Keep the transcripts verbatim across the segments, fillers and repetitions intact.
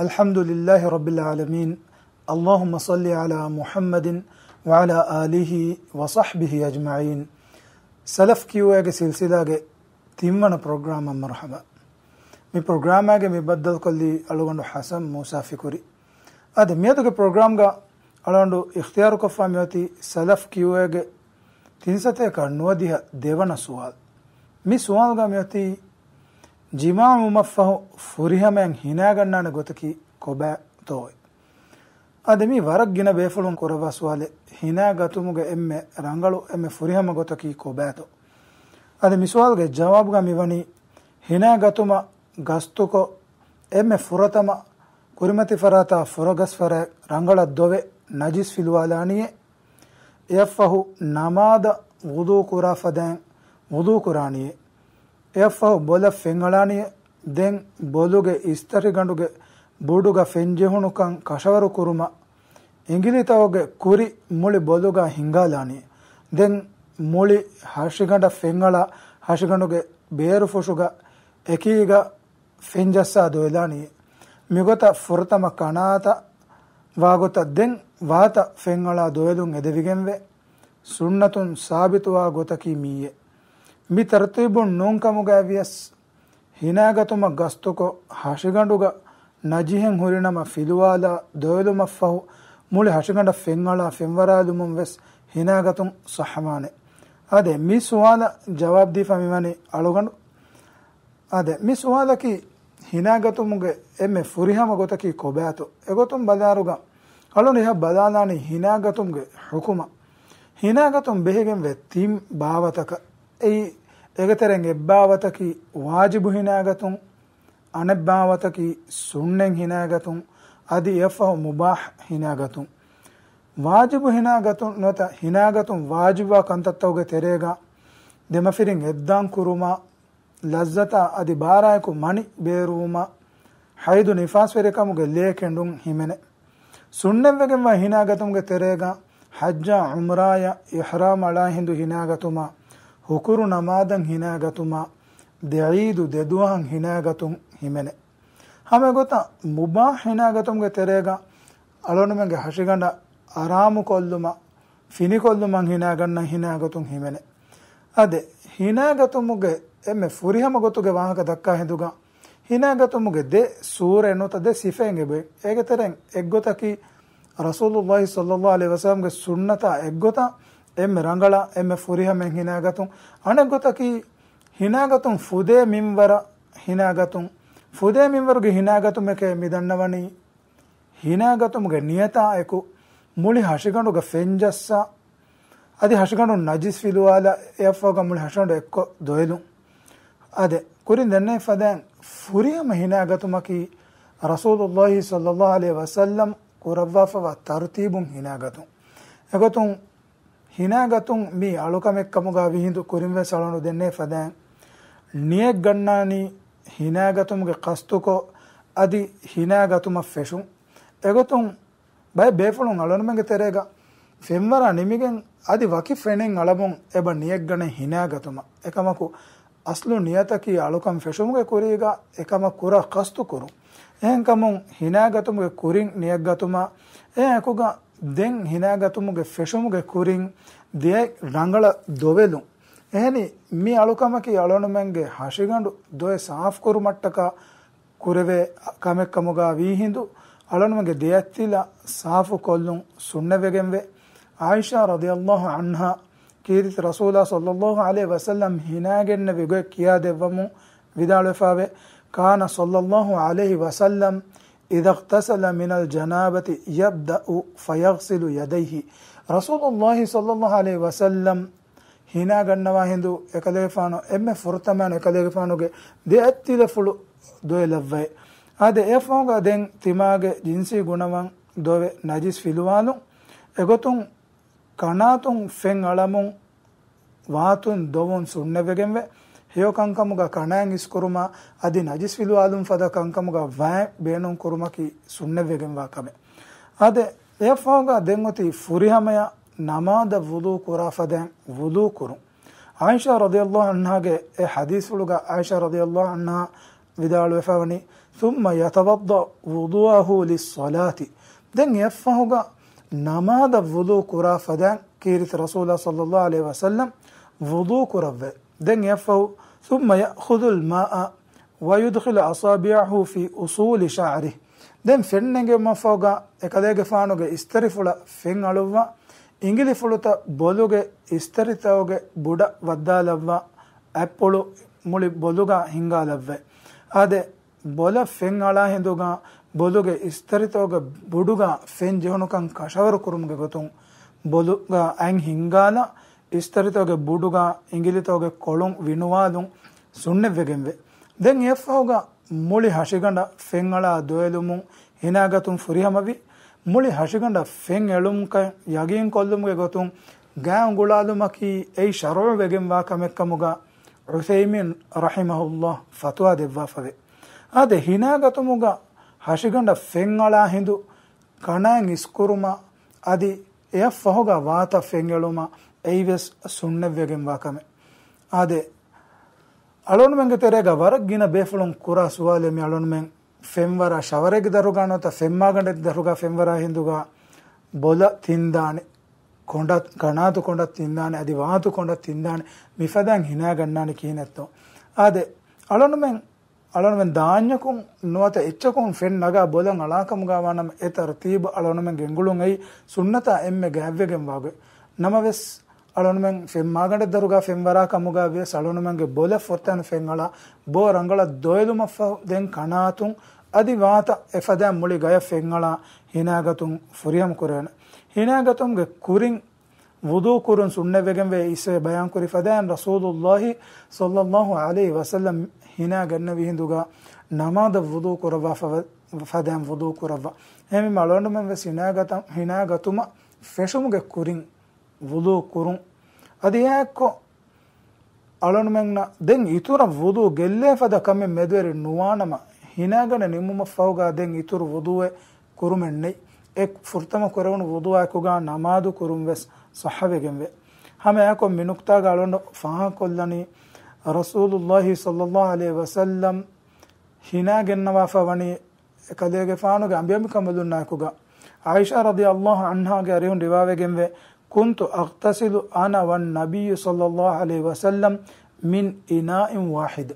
الحمد لله رب العالمين. اللهم صل على محمد وعلى آله وصحبه أجمعين. ސަލަފް ކިއުއޭގެ ސިލްސިލާގެ ތިންވަނަ ޕްރޮގްރާމަށް މަރުޙަބާ. މި ޕްރޮގްރާމާގެ މި ބައްދަލުކޮށްލީ އަޅުގަނޑު ޙަސަން މޫސާ ފިކުރި. އަދި މިއަދުގެ ޕްރޮގްރާމްގަ އަޅުގަނޑު އިޚްތިޔާރުކޮށްފަ މިއޮތީ ސަލަފް ކިއުއޭގެ ތިންސަތޭކަ ނުވަދިހަ ދެވަނަ ސުވާލު. މި ސުވާލުގަ މިއޮތީ ޖިމާޢުވުމަށްފަހު ފުރިހަމަޔަށް ހިނާގަންނާނެ ގޮތަކީ ކޮބާތޯއޭ؟ އަދި މީ ވަރަށް ގިނަ ބޭފުޅުން ކުރައްވާ ސުވާލެއް، ހިނާގަތުމުގެ އެންމެ ރަނގަޅު، އެންމެ ފުރިހަމަ ގޮތަކީ ކޮބާތޯ؟ އަދި މި ސުވާލުގެ ޖަވާބުގަ މިވަނީ، ހިނާގަތުމަށް ގަސްތުކޮށް، އެންމެ ފުރަތަމަ ކުރިމަތިފަރާތާ ފުރަގަސްފަރާތް ރަނގަޅަށް ދޮވެ ނަޖިސް ފިލުވާލާނީއޭ. އެއަށްފަހު ނަމާދަށް ވުޟޫ ކުރާ ފަދައިން ވުޟޫ ކުރާނީއޭ. އެއަށްފަހު ބޮލަށް ފެންއަޅާނީއޭ. ދެން ބޮލުގެ އިސްތަށިގަނޑުގެ ބުޑުގަ ފެންޖެހުނުކަން ކަށަވަރު ކުރުމަށް އިނގިލިތަކުގެ ކުރި މުޅި ބޮލުގަ ހިނގާލާނީ. ދެން މުޅި ހަށިގަނޑަށް ފެންއަޅާ ހަށިގަނޑުގެ ބޭރުފުށުގަ އެކީގަ ފެންޖައްސާ ދޮވެލާނީ. މިގޮތަށް ފުރަތަމަ ކަނާތަށް ވާގޮތަށް ދެން ވާތަށް ފެންއަޅާ ދޮވެލުން އެދެވިގެންވޭ. ސުންނަތުން ސާބިތުވާ ގޮތަކީ މިއީއޭ. މި ތަރުތީބުން ނޫންކަމުގައިވިޔަސް، ހިނާގަތުމަށް ގަސްތުކޮށް، ހަށިގަނޑުގަ ނަޖިހެއް ހުރިނަމަ ފިލުވާލާ ދޮވެލުމަށްފަހު، މުޅި ހަށިގަނޑަށް ފެންއަޅާ ފެންވަރާލުމުން ވެސް ހިނާގަތުން ޞައްޙަވާނެ. އާދެ، މި ސުވާލަށް ޖަވާބު ދީފަ މިވަނީ އަޅުގަނޑު. އާދެ، މި ސުވާލަކީ ހިނާގަތުމުގެ އެންމެ ފުރިހަމަ ގޮތަކީ ކޮބާތޯ؟ އެގޮތުން ބަލާއިރުގަ، އަޅުން އިހަށް ބަލާލާނީ ހިނާގަތުމުގެ ޙުކުމަށް. ހިނާގަތުން ބެހިގެންވޭ ތިން ބާވަތަކަށް. އެއީ، އޭގެ ތެރެއިން އެއްބާވަތަކީ ވާޖިބު ހިނާގަތުން، އަނެއްބާވަތަކީ ސުންނަތް ހިނާގަތުން، އަދި އެއަށްފަހު މުބާޙް ހިނާގަތުން. ވާޖިބު ހިނާގަތުން ނުވަތަ ހިނާގަތުން ވާޖިބުވާ ކަންތައްތަކުގެ ތެރޭގަ ދެމަފިރިން އެއްދާން ކުރުމާ، ލައްޒަތާ އަދި ބާރާއެކު މަނި ބޭރުވުމާ، ޙައިޟު ނިފާސްވެރިކަމުގެ ލޭ ކެނޑުން ހިމެނޭ. ސުންނަތްވެގެންވާ ހިނާގަތުމުގެ ތެރޭގަ ޙައްޖާ ޢުމްރާޔަށް އިޙްރާމް އަޅާ ހިނދު ހިނާގަތުމާ، ހުކުރު ނަމާދަށް ހިނާގަތުމާ، ދެ ޢީދު ދެ ދުވަހަށް ހިނާގަތުން ހިމެނޭ. ހަމަ އެގޮތަށް މުބާޙް ހިނާގަތުމުގެ ތެރޭގަ އަޅުގަނޑުމެންގެ ހަށިގަނޑަށް އަރާމުކޮށްލުމަށް، ފިނިކޮށްލުމަށް ހިނާގަންނަން ހިނާގަތުން ހިމެނޭ. އާދެ، ހިނާގަތުމުގެ އެންމެ ފުރިހަމަ ގޮތުގެ ވާހަކަ ދައްކާ ހިނދުގަ، ހިނާގަތުމުގެ ދެ ސޫރަތް ނުވަތަ ދެ ސިފައެއް އެބައޮތް. އޭގެ ތެރެއިން އެއްގޮތަކީ، ރަސޫލުﷲ ޞައްލަﷲ ޢަލައިހި ވަސައްލަމްގެ ސުންނަތާ އެއްގޮތަށް އެންމެ ރަނގަޅަށް، އެންމެ ފުރިހަމައިން ހިނާގަތުން. އަނެއްގޮތަކީ، ހިނާގަތުން ފުދޭ މިންވަރަށް ހިނާގަތުން. ފުދޭ މިންވަރުގެ ހިނާގަތުމެކޭ މި ދަންނަވަނީ، ހިނާގަތުމުގެ ނިޔަތާ އެކު މުޅި ހަށިގަނޑުގަ ފެންޖައްސާ، އަދި ހަށިގަނޑުން ނަޖިސް ފިލުވާލާ، އެއަށްފަހުގަ މުޅި ހަށިގަނޑު އެއްކޮށް ދޮވެލުން. އާދެ، ކުރިން ދެންނެވި ފަދައިން ފުރިހަމަ ހިނާގަތުމަކީ، ރަސޫލުﷲ ޞައްލަﷲ ޢަލައިހި ވަސައްލަމް ކުރައްވާފަވާ ތަރުތީބުން ހިނާގަތުން. އެގޮތުން، ހިނާގަތުން މީ އަޅުކަމެއްކަމުގަ ވީހިނދު ކުރިންވެސް އަޅުގަނޑު ދެންނެވި ފަދައިން، ނިޔަތް ގަންނާނީ ހިނާގަތުމުގެ ޤަޞްދުކޮށް، އަދި ހިނާގަތުމަށް ފެށުން. އެގޮތުން، ބައެއް ބޭފުޅުން އަޅުގަނޑުމެންގެ ތެރޭގަ ފެންވަރާ ނިމިގެން އަދި ވަކި ފެނެއް އަޅަމުން އެބަ ނިޔަތް ގަނެ ހިނާގަތުމަށް. އެކަމަކު، އަސްލު ނިޔަތަކީ އަޅުކަން ފެށުމުގެ ކުރީގަ އެކަމަށް ކުރާ ޤަޞްދު ކުރުން. އެހެންކަމުން ހިނާގަތުމުގެ ކުރިން ނިޔަތްގަތުމާ، އެއާއެކުގަ ދެން ހިނާގަތުމުގެ ފެށުމުގެ ކުރިން ދެއަތް ރަނގަޅަށް ދޮވެލުން. އެހެނީ، މި އަޅުކަމަކީ އަޅުގަނޑުމެންގެ ހަށިގަނޑު ދޮވެ ސާފުކުރުމަށްޓަކާ ކުރެވޭ ކަމެއްކަމުގަ ވީހިނދު، އަޅުގަނޑުމެންގެ ދެއަތްތިލަ ސާފުކޮށްލުން ސުންނަތްވެގެންވޭ. ޢާއިޝާ ރަޟިޔަﷲ ޢަންހާ ކީރިތި ރަސޫލާ ޞައްލަﷲ ޢަލައިހި ވަސައްލަމް ހިނާގެންނެވި ގޮތް ކިޔާދެއްވަމުން ވިދާޅުވެފަވޭ، كان صلى الله عليه وسلم إذا اغتسل من الجنابة يبدأ فيغسل يديه. ރަސޫލުﷲ ޞައްލަﷲ ޢަލައިހި ވަސައްލަމް ހިނާގަންނަވާ ހިނދު އެކަލޭގެފާނު އެންމެ ފުރަތަމަ އެކަލޭގެފާނުގެ ދެއަތްތިލަފުޅު ދޮވެލައްވައޭ. އާދެ، އެއަށްފަހުގަ ދެން ތިމާގެ ޖިންސީ ގުނަވަން ދޮވެ ނަޖިސް ފިލުވާލުން. އެގޮތުން ކަނާތުން ފެން އަޅަމުން ވާތުން ދޮވުން ސުންނަތްވެގެންވޭ. ހެޔޮ ކަންކަމުގަ ކަނާތް އިސްކުރުމާ އަދި ނަޖިސް ފިލުވާލުން ފަދަ ކަންކަމުގަ ވައެއް ބޭނުން ކުރުމަކީ ސުންނަތްވެގެންވާ ކަމެއް. އާދެ، އެއަށްފަހުގަ ދެން އޮތީ ފުރިހަމަޔަށް ނަމާދަށް ވުޟޫ ކުރާ ފަދައިން ވުޟޫ ކުރުން. ޢާއިޝާ ރަޟިޔަﷲ ޢަންހާގެ އެ ޙަދީޘްފުޅުގަ ޢާއިޝާ ރަޟިޔަﷲ ޢަންހާ ވިދާޅުވެފަވަނީ، ثم يتوضأ وضوءه للصلاة. ދެން އެއަށްފަހުގަ ނަމާދަށް ވުޟޫ ކުރާ ފަދައިން ކީރިތި ރަސޫލާ ޞައްލައްލާހު ޢަލައިހި ވަސައްލަމް ވުޟޫ ކުރައްވައި. ދެން އެއަށްފަހު، ثم يأخذ الماء ويدخل أصابعه في أصول شعره. ދެން ފެންނެގެމަށްފަހުގަ އެކަލޭގެފާނުގެ އިސްތަށިފުޅަށް ފެން އަޅުއްވާ، އިނގިލިފުޅުތައް ބޮލުގެ އިސްތަށިތަކުގެ ބުޑަށް ވައްދާލައްވާ، އަތްޕުޅު މުޅި ބޮލުގަ ހިންގާލައްވައި. އާދެ، ބޮލަށް ފެން އަޅާ ހިނދުގަ ބޮލުގެ އިސްތަށިތަކުގެ ބުޑުގަ ފެން ޖެހުނުކަން ކަށަވަރު ކުރުމުގެ ގޮތުން ބޮލުގަ އަތް ހިންގާލާ، އިސްތަށިތަކުގެ ބުޑުގަ އިނގިލިތަކުގެ ކޮޅުން ވިނުވާލުން ސުންނަތްވެގެންވޭ. ދެން އެއަށްފަހުގަ މުޅި ހަށިގަނޑަށް ފެންއަޅާ ދޮވެލުމުން ހިނާގަތުން ފުރިހަމަވި، މުޅި ހަށިގަނޑަށް ފެން އެޅުމުކަން ޔަގީންކޮށްލުމުގެ ގޮތުން ގާ އުނގުޅާލުމަކީ އެއީ ޝަރުޢުވެގެންވާ ކަމެއްކަމުގަ ޢުސައިމީން ރަޙިމަހުﷲ ފަތުވާ ދެއްވާފަވޭ. އާދެ، ހިނާގަތުމުގަ ހަށިގަނޑަށް ފެންއަޅާ ހިނދު ކަނާތް އިސްކުރުމަށް އަދި އެއަށްފަހުގަ ވާތަށް ފެންއެޅުމަށް އެއީވެސް ސުންނަތްވެގެންވާ ކަމެއް. އާދެ، އަޅުގަނޑުމެންގެ ތެރޭގަ ވަރަށް ގިނަ ބޭފުޅުން ކުރާ ސުވާލެއް މި އަޅުގަނޑުމެން ފެންވަރާ ޝަވަރެއްގެ ދަށުގަ ނުވަތަ ފެންމާގަނޑެއްގެ ދަށުގަ ފެންވަރާ ހިނދުގަ ބޮލަށް ތިންދާނެ، ކޮނޑަށް، ކަނާތު ކޮނޑަށް ތިންދާނެ، އަދި ވާތު ކޮނޑަށް ތިންދާނެ، މިފަދައިން ހިނާގަންނާނެ ކިހިނެއްތޯ؟ އާދެ، އަޅުގަނޑުމެން، އަޅުގަނޑުމެން ދާންޏަކުން ނުވަތަ އެއްޗަކުން ފެން ނަގާ ބޮލަށް އަޅާކަމުގަ ވާނަމަ، އެ ތަރުތީބު އަޅުގަނޑުމެން ގެންގުޅުން އެއީ ސުންނަތާ އެންމެ ގާތްވެގެންވާ ގޮތް. ނަމަވެސް، އަޅުގަނޑުމެން ފެންމާގަނޑެއްގެ ދަށުގަ ފެންވަރާ ކަމުގަ ވިޔަސް އަޅުގަނޑުމެންގެ ބޮލަށް ފުރަތަމަ ފެންއަޅާ، ބޯ ރަނގަޅަށް ދޮވެލުމަށްފަހު ދެން ކަނާތުން އަދި ވާތަށް އެފަދައިން މުޅި ގަޔަށް ފެންއަޅާ ހިނާގަތުން ފުރިހަމަ ކުރެވޭނެ. ހިނާގަތުމުގެ ކުރިން ވުޟޫ ކުރުން ސުންނަތްވެގެންވޭ އިސްވެ ބަޔާންކުރި ފަދައިން ރަސޫލުﷲ ޞައްލައްލާހު ޢަލައިހި ވަސައްލަމް ހިނާގަންނެވި ހިނދުގަ ނަމާދަށް ވުޟޫ ކުރައްވާ ފަ-، ފަދައިން ވުޟޫ ކުރައްވާ. އެހެންވީމަ އަޅުގަނޑުމެން ވެސް ހިނާގަތަ-، ހިނާގަތުމަށް ފެށުމުގެ ކުރިން ވުޟޫ ކުރުން. އަދި އެއާއެއްކޮށް އަޅުގަނޑުމެންނަށް ދެން އިތުރަށް ވުޟޫ ގެއްލޭ ފަދަ ކަމެއް މެދުވެރި ނުވާނަމަ، ހިނާގަނެ ނިމުމަށްފަހުގަ ދެން އިތުރު ވުޟޫއެއް ކުރުމެއް ނެތް. އެ ފުރަތަމަ ކުރެވުނު ވުޟޫއާއެކުގަ ނަމާދު ކުރުން ވެސް ޞައްޙަވެގެންވޭ. ހަމައެއާއެކު މި ނުކްތާގަ އަޅުގަނޑު ފާހަގަކޮށްލަނީ، ރަސޫލުﷲ ޞައްލައްލާހު ޢަލައިހި ވަސައްލަމް ހިނާގެންނަވާފަ ވަނީ އެކަލޭގެފާނުގެ އަނބިއަނބިކަނބަލުންނާއެކުގަ. ޢާއިޝާ ރަޟިޔައްލާހު ޢަންހާގެ އަރިހުން ރިވާވެގެންވޭ، كنت أغتسل أنا والنبي صلى الله عليه وسلم من إناء واحد.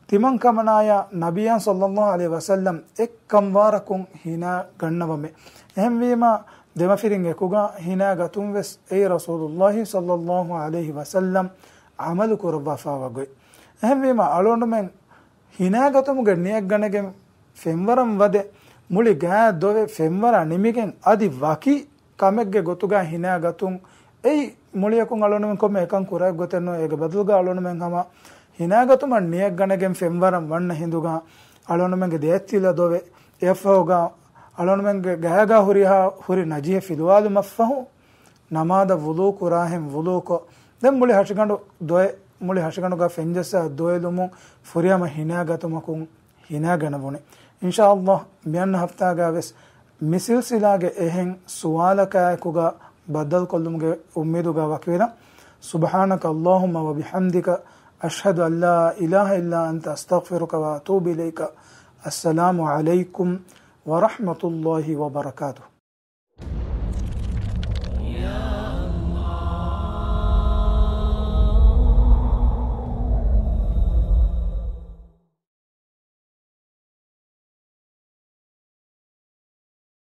ތިމަން ކަމަނާޔާ ނަބިއްޔާ ޞައްލައްލާހު ޢަލައިހި ވަސައްލަމް އެއް ކަންވާރަކުން ހިނާ ގަންނަވަމޭ. އެހެންވީމަ، ދެމަފިރިން އެކުގަ ހިނާ ގަތުން ވެސް އެއީ ރަސޫލުﷲ ޞައްލައްލާހު ޢަލައިހި ވަސައްލަމް ޢަމަލު ކުރައްވާފާވާ ގޮތް. އެހެންވީމަ، އަޅުގަނޑުމެން ހިނާގަތުމުގެ ނިޔަތްގަނެގެން ފެންވަރަން ވަދެ، މުޅި ގާތް ދޮވެ ފެންވަރާ ނިމިގެން އަދި ވަކި ކަމެއްގެ ގޮތުގަ ހިނާގަތުން އެއީ މުޅިއަކުން އަޅުގަނޑުމެން ކޮންމެ އެކަން ކުރާ ގޮތެއް ނޫން. އޭގެ ބަދަލުގަ އަޅުގަނޑުމެން ހަމަ ހިނާގަތުމަށް ނިޔަތްގަނެގެން ފެންވަރަން ވަންނަ ހިނދުގަ އަޅުގަނޑުމެންގެ ދެއަތްތިލަ ދޮވެ، އެއަށްފަހުގަ އަޅުގަނޑުމެންގެ ގަޔަގަ ހުރިހާ ހުރި ނަޖިހެއް ފިލުވާލުމަށްފަހު، ނަމާދަށް ވުޟޫ ކުރާހެން ވުޟޫކޮށް، ދެން މުޅި ހަށިގަނޑު ދޮވެ، މުޅި ހަށިގަނޑުގަ ފެންޖައްސާ ދޮވެލުމުން ފުރިހަމަ ހިނާގަތުމަކުން ހިނާގަނެވުނެ. އިންޝާﷲ މިއަންނަ ހަފްތާގަ ވެސް މި ސިލްސިލާގެ އެހެން ސުވާލަކާއެކުގަ ބައްދަލުކޮށްލުމުގެ އުއްމީދުގަ ވަކިވެލަން. سبحانك اللهم وبحمدك، أشهد أن لا إله إلا أنت، أستغفرك وأتوب إليك. السلام عليكم ورحمة الله وبركاته.